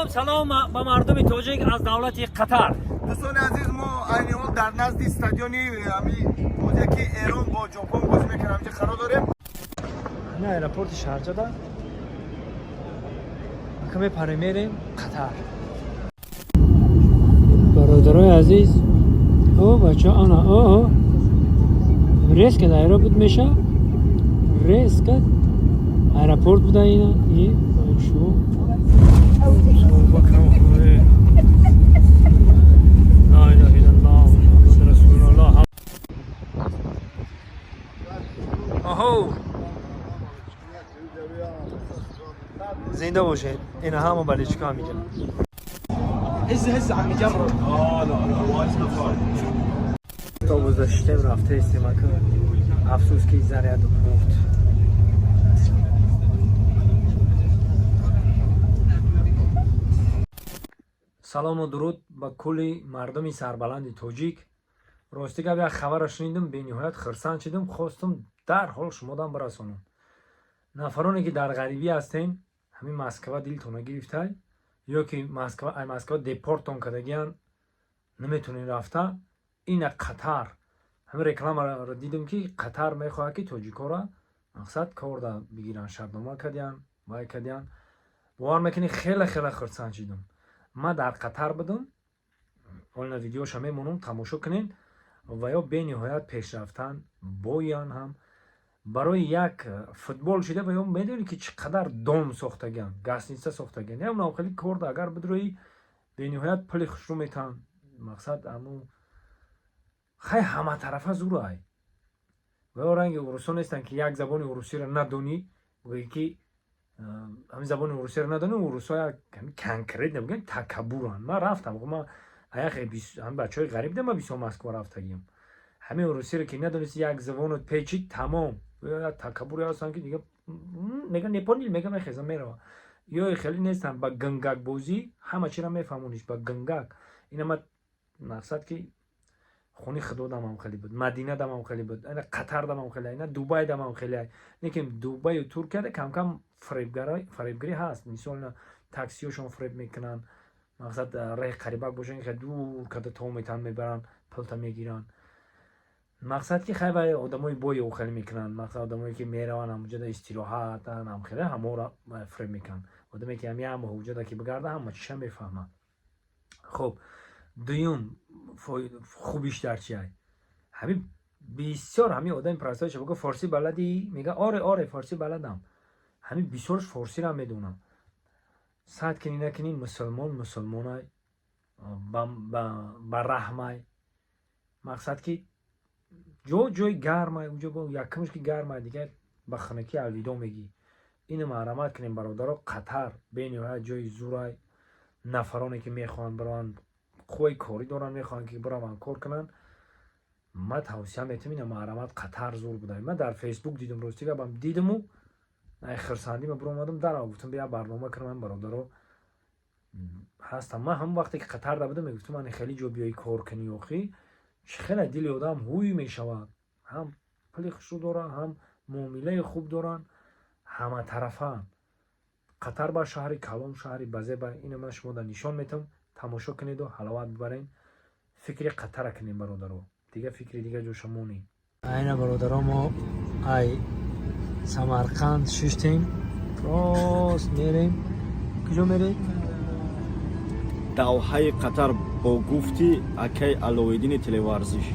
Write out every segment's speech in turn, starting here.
Салом, салом ба мардуми тоҷик аз давлати Қатар. Дӯстони азиз, мо айни ҳол дар назди стадиони ҳами бозие, ки Эрон бо Ҷопон бозӣ мекунад, ҳамҷа қарор дорем. Ин аэропорти Шарҷада ака, мепарем, мерем Қатар. Бародарои азиз, о бачо, ана о резко дар аэропорт меша, резко аэропорт буда. Ина и бачо. Ла илаҳа иллаллоҳ, Муҳаммад расулуллоҳ. Оҳо, зинда бошед. Ина ҳама болельщик а ҳамиҷа. هز هز عم يجرب. То гузаштем, рафтаистем ака. Афсӯс, ки заряд мурд. Салому дуруд ба кулли мардуми сарбаланди тоҷик. Рости гап, як хабарро шунидум, бениҳоят хирсанд шидум, хостум дарҳол шумодам бирасонам. Нафароне, ки дар ғарибӣ ҳастем, ҳамин Москва дилтона гирифтай ё ки Москва, ай Москва депортон кардагиян, наметонем рафта, ина Қатар. Ҳамин рекламаро дидум, ки Қатар мехоҳад, ки тоҷикҳоро, мақсад, корда бигиранд, шартнома кардиян, вай кардиян. Бовар мекунӣ, хеле хеле хурсанд шидум. Ман дар Қатар будум. Олина видеоша мемонам, тамошо кунед. Ва ё бениҳоят пешрафтан боян ҳам барои як футбол шида. Ва ё медонӣ, ки чӣ қадар дом сохтагиан, гостиница сохтагиан. Як хеле корда агар бидроӣ, бениҳоят пули хушрӯ метаҳанд. Мақсад, аму хай ҳаматарафа зурай. Ва ё ранги урусо нестанд, ки як забони урусиро надонӣ, гӯӣ ки ҳамин забони урусиро надонӣ. Урусо як конкретно бигӯем, такаббуранд. Ман рафтам, ман аяхе ҳамин бачаҳои ғариб дем, ман бисёр Москва рафтагиам. Ҳамин урусиро ки надонисти, як забонот печид, тамом. Як такаббуре ҳастанд, ки дига мега не понял, мега, мехеза, мерава. Ё хеле нестанд, ба гангакбозӣ ҳама чиро мефаҳмониш, ба гангак. Ина ма, мақсад, ки хони худо дамам хеле буд, Мадина дамам хеле буд, ина Қатар дамам хеле, ина Дубай дамам хеле. Лекин Дубаю Туркияда камкам фаребгарӣ ҳаст. Мисол, ина таксиҳошон фареб мекунанд, мақсад, раҳи қарибак бошанд, хеле дур карда то метан мебаранд, пулта мегиранд. Мақсад, ки хай вай одамои бои хеле мекунанд. Мақсад, одамое, ки мераванд ҳамуҷода истироҳатан, ҳам хеле ҳаморо фареб мекунанд. Одаме, ки ҳам як моҳ уҷода ки бигарда, ҳама чиша мефаҳмад. Хуб, дуюм хубиш дар чи ай? Ҳамин бисёр ҳамин одами простой ша буго, форсӣ баладӣ? Мега: оре, оре, форсӣ баладам. Ҳамин бисёрш форсиро медонам. Сад кини накунӣ, мусулмон мусулмонай, ба раҳмай. Мақсад, ки ҷо ҷои гармай уҷо, якумш ки гармай, дигар ба хунукӣ алвидо мегӣ. Ину маҳрамат кунем, бародаро. Қатар бениҳоят ҷои зурай. Нафароне, ки мехоҳанд бираванд, қувваи корӣ доранд, мехоҳанд, ки бираванд кор кунанд, ман тавсия метавам, ина маҳрамат, Қатар зур буда. Ман дар Фейсбук дидум, рости гапам, дидуму ай хирсандима биромадам, дарав гуфтам, бия барнома кунам. Бародаро ҳастам. Ман ҳамон вақте ки Қатарда будам, мегуфтам, ани хеле ҷо биёӣ кор кунӣ, охӣ, чӣ хеле дили одам ҳуй мешавад. Ҳам пули хушрӯ доранд, ҳам муомилаи хуб доранд, ҳаматарафаанд. Қатар ба шаҳри калон, шаҳри базеба. Ина ман шумода нишон метавам, тамошо кунеду ҳаловат бибарен. Фикри Қатара кунем, бародаро, дига фикри дига ҷоша монем. Айна, бародаро, мо ай Самарқанд шиштем, рост мерем. Куҷо мерем? Давҳаи Қатар, бо гуфти акай Алоиддини телеварзиш.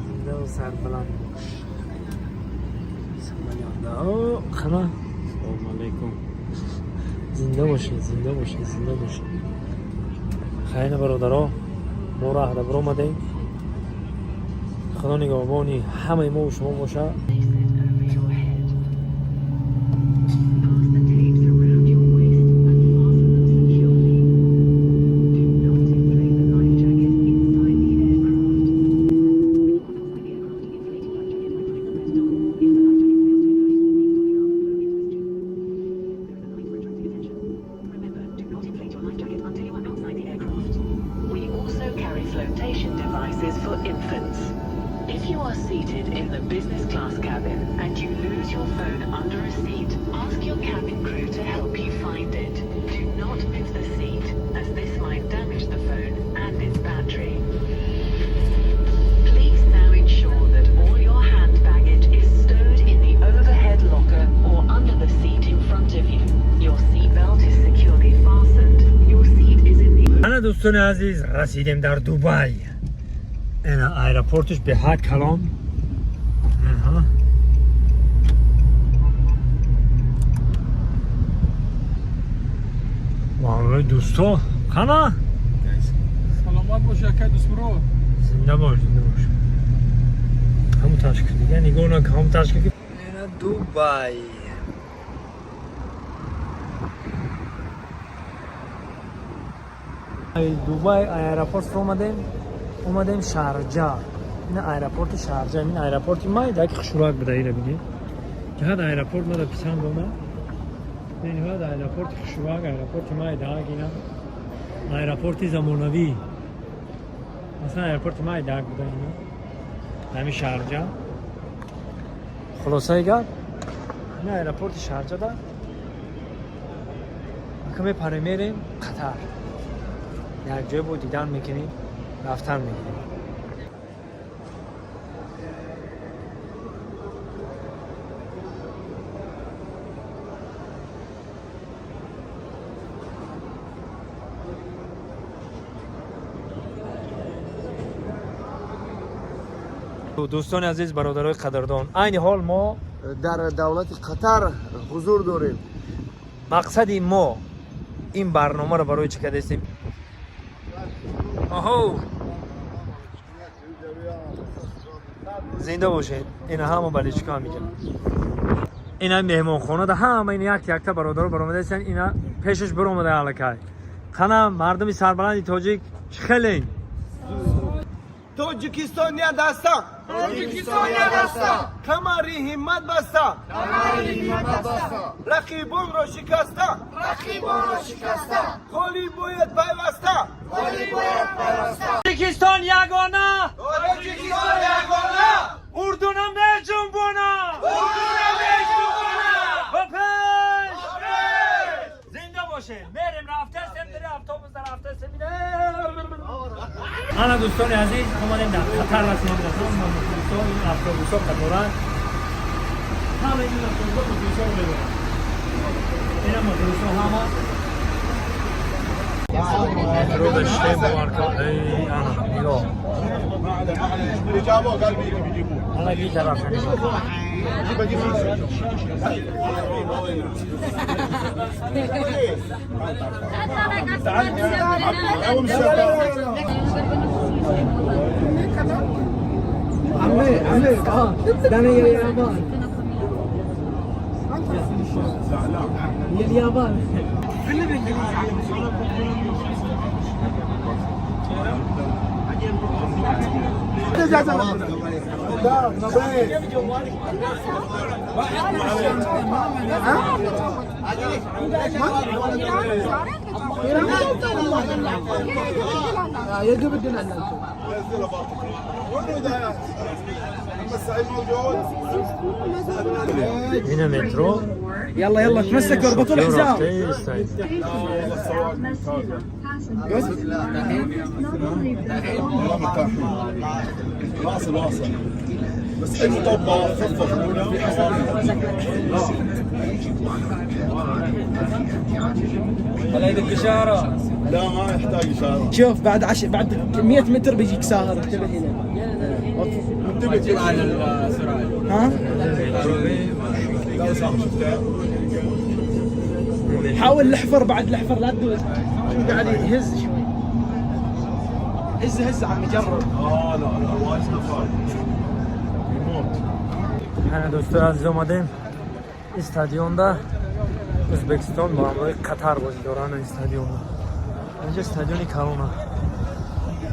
Зиндаву сарбаланд бош. Самолётда қана. Салому алайкум. Зинда бошед, зинда бошед, зинда бошед. Хайна, бародаро, мо раҳда биромадем. Худо нигаҳбони ҳамаи мо шумо боша. Place it over your head. Pass the tapes around your waist and fasten them securely. Do not inflate the life jacket inside the aircraft. When you are outside the aircraft, inflate your life jacket by pulling the red toggle. If the life jacket fails to inflate, please top it up. Blow into its tube. There is a light for attracting attention. Remember, do not inflate your life jacket until you are outside the aircraft. We also carry flotation devices for infants. If you are seated in the business class cabin and you lose your phone under a seat, ask your cabin crew to help you find it. Дӯстони азиз, расидем дар Дубай. Ина аэропорташ беҳад калон. Аҳа. Валлои дӯсто, қана? Саломат боши, акай Дӯстмурод. Зинда бош, зинда бош. Ҳамун ташкил дига нигоҳ накун, ҳамун ташкил. Ина Дубай. Дубай аэропорт омадем, омадем Шарҷа. Ин аэропорти Шарҷа, ин аэропорти майда ки хушрӯак буда, ира бинед. Ҷаҳат аэропорт мада писанд омад. Бениҳоят аэропорти хушрӯак, аэропорти майда, ина аэропорти замонавӣ. Масалан, аэропорти майдаак буда ина. Ҳамин Шарҷа. Хулосаи гап, ин аэропорти Шарҷада ака мепарем, мерем Қатар. Як ҷой бо дидан мекунем, рафтан мегирем. Дӯстони азиз, бародарои қадрдон, айни ҳол мо Дар давлати Қатар ҳузур дорем. Мақсади мо ин барномаро барои чӣ кардастем? Оҳо, зинда бошед. Ина ҳама болельщик ҳо ҳамиҷа, ина меҳмонхонада ҳама ин як якта бародаро баромадаистанд, ина пешаш биромада аллакай. Қана, мардуми сарбаланди тоҷик, чӣ хелен? Тоҷикистон як даста, Тоҷикистон як даста, камари ҳиммат баста, камари ҳиммат баста, рақибонро шикаста, рақибонро шикаста, ғолиб бояд пайваста, ғолиб бояд пайваста. Тоҷикистон ягона! Тоҷикистон ягона! Урдуна меҷунбона! Урдуна меҷунбона! Ба пеш! Зинда бошед! Мерем, рафтасем, дире автобус дар рафтасем. Ана, дӯстони азиз, омадем дар Қатар расидем. Мухлисо, ин автобусҳо қаторанд. Ҳама ин автобусҳо мухлисо мебаранд. Ина мухлисо ҳама. Метро доштем, бовар кун. Эй, ана, нигоҳ. Ана ин тараф нигоҳ. عمي عمي، ده انا يا اليابان يا اليابان. Ина метро. يلا يلا، تمسكوا، اربطوا الحزام. рафта истаед. واصل واصل، بس اي طبه خفف. خلي اشاره. لا، ما يحتاج اشاره. شوف، بعد 100 متر بيجيك ساهر، انتبه هنا. انتبه. ها. لا صح، شفتها. حاول الحفر، بعد الحفر لا تدوس، قاعد يهز شوي. هز هز عمي، جرب. اه لا لا، وايد نفر يموت. Ана, дӯстони азиз, омадем стадионда. Ӯзбекистон бо ҳамроҳи Қатар бозӣ доранд. Стадион инҷа, стадиони калона.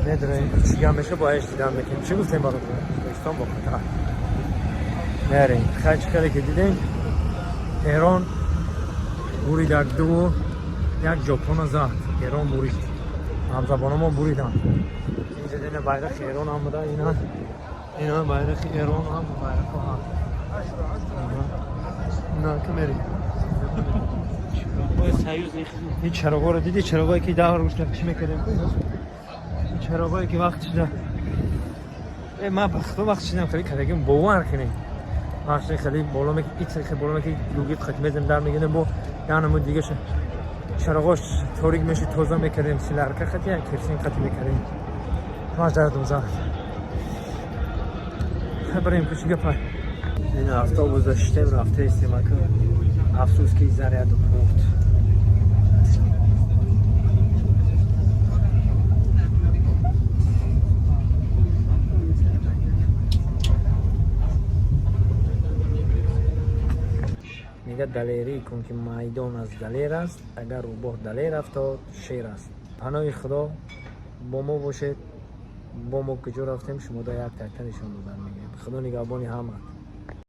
Медонем, чӣ гап меша, бо аш дидан мекунем. Чӣ гуфтем, бародар? Ӯзбекистон бо Қатар мерем. Хай, чӣ хеле ки дидем, Эрон бурид 1-2, Ҷопона зад. Эрон бурид, ҳамзабономо буриданд. Инҷа дина байрақи Эрон ҳам буда. Ина байрақи Эрон ҳам, байрақҳо ҳам. На, ка мерем. Ин чароғоро диди? Чароғое ки даҳ рӯз чӣ мекардем? Ин чароғое ки вақт шуда. Ман ба худо вақт шидам, хеле кардагим, бовар кунед. Вақт хеле боло меки, ит хеле боло меки, гугит хат мезем, дар мегирем, бо як намуд дигаша. Чароғош торик мешид, тоза мекардем, солярка қати, як керосин қати мекардем. Ҳамаш дардум зад. Барем, кучи гапа. Ин автобус доштем, рафтаистем ака. Афсӯс, ки заряду мурд. Мега: далерӣ кун, ки майдон аз далер аст, агар рӯбоҳ далер афтод, шер аст. Паноҳи Худо, бо мо бошед. Бо мо куҷо рафтем, шумо да як такта нишон додан мегирем. Худо нигаҳбони ҳама.